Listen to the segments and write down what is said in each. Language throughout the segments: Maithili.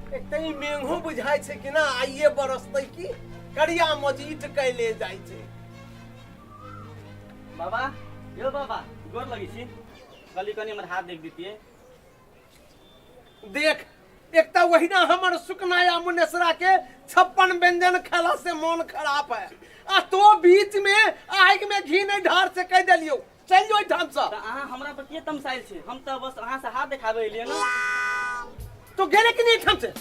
एक तऽ ई मेघो बुझाइ छै कि ना आइए बरसतै की करिया मजीठ कैले जाइ छै। बाबा, यो बाबा, गोर लगै छी। कहली कनी हमर हाथ देख दितियै। देख, एक तऽ ओहिना हमर सुकना या मुनेसरा के 56 व्यंजन खेला से मोन खराब है आ तो बीच में आगि में घी नहीं ढार से कह देलियो, चल जो एहिठाम से। तऽ अहाँ हमरा पर किए तमसायल छी? हम तऽ बस अहाँ से हाथ देखाबै एलियै ने। तो गेले कि नहीं एहिठाम से?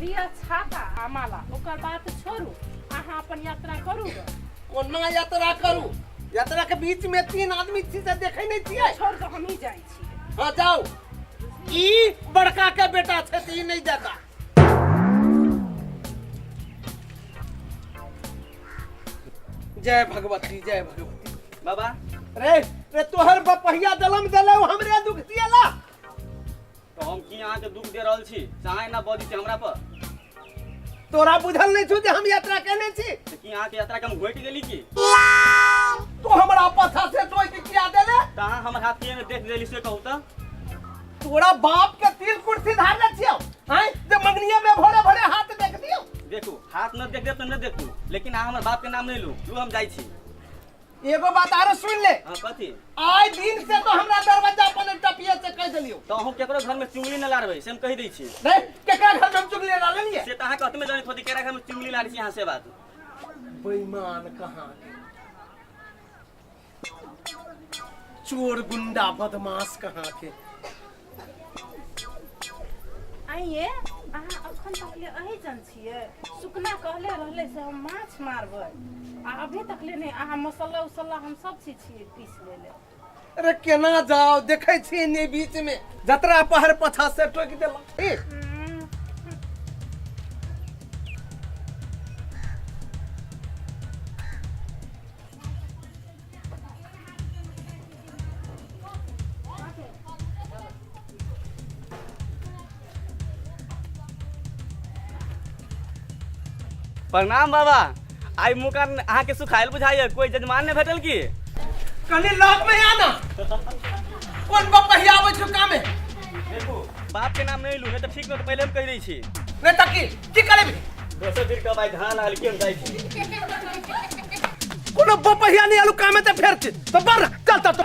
लिअ छाता आ माला, ओकर बात छोड़ू, अहाँ अपन यात्रा करू ग। कोना यात्रा करू? यात्रा के बीच में 3 आदमी छी से देखे नहीं छियै? छोड़ कऽ हमही जाइ छियै। हाँ जाओ, ई बड़का के बेटा छै तऽ ई नहीं जाता। जय भगवती, जय भगवती। बाबा रे रे, तोहर बपहिया दलम दलौ हमरे दुख दियला। तो हम की अहाँ के दुख दे रहल छी से अहाँ एना बजै छी हमरा पर? तोरा बुझल नहीं छौ जे हम यात्रा केने छी? तऽ की अहाँ के यात्रा के हम घोटि गेली की? तू हमरा पाछा से टोकि के किया देले? तऽ अहाँ हमर हाथ किए ने देख देली से कहू तऽ? तोरा बाप के तिल कुर्सी धारले छियौ हैं जे मंगनिया में भोरे भोरे हाथ देख दियौ? देखू, हाथ न देख देब तऽ न देखू, लेकिन अहाँ हमर बाप के नाम नहीं लू। लू, हम जाइ छी। एगो बात आरो सुन ले। हाँ, कथी? आइ दिन से तो हमरा दरवाजा पर नहीं टपिए से कह देलियो। तऽ अहूँ केकरो घर में चुंगली न लारबै से हम कहि दै छी। नहीं, केकरा घर में हम चुगली लारलियै? से तऽ अहाँके अतमे जनैत होती केकरा घर में चुंगली लारै छी अहाँ से बात। बेईमान कहाँ के, चोर गुंडा बदमाश कहाँ के। आइए, अहाँ अखन तकले अही जन छियै? सुकना कहले रहले से हम माछ मारबै आ अभी तकले नहि। अहाँ मसाला उसला हम सब चीज छियै पीस लेले। अरे केना जाओ, देखै छियै ने बीच में जतरा पहर पछा से टोकि देलक। ए, प्रणाम बाबा। आई मुँह कान अहाँके सुखायल बुझाइए, कोई जजमान नहि भेटल की? कनी लग में आना, कोन बपहिया आबै छौ कामे? देखू, बाप के नाम नहीं लू, नहीं तऽ ठीक न, तऽ पहिले हम कहि दै छी। नहीं तऽ की की करेबी? दोसर दिन कब आई धान आल के हम जाइ छी। कोनो बपहिया नहीं आलू कामे तऽ फेर छी तो बर चल चल तो।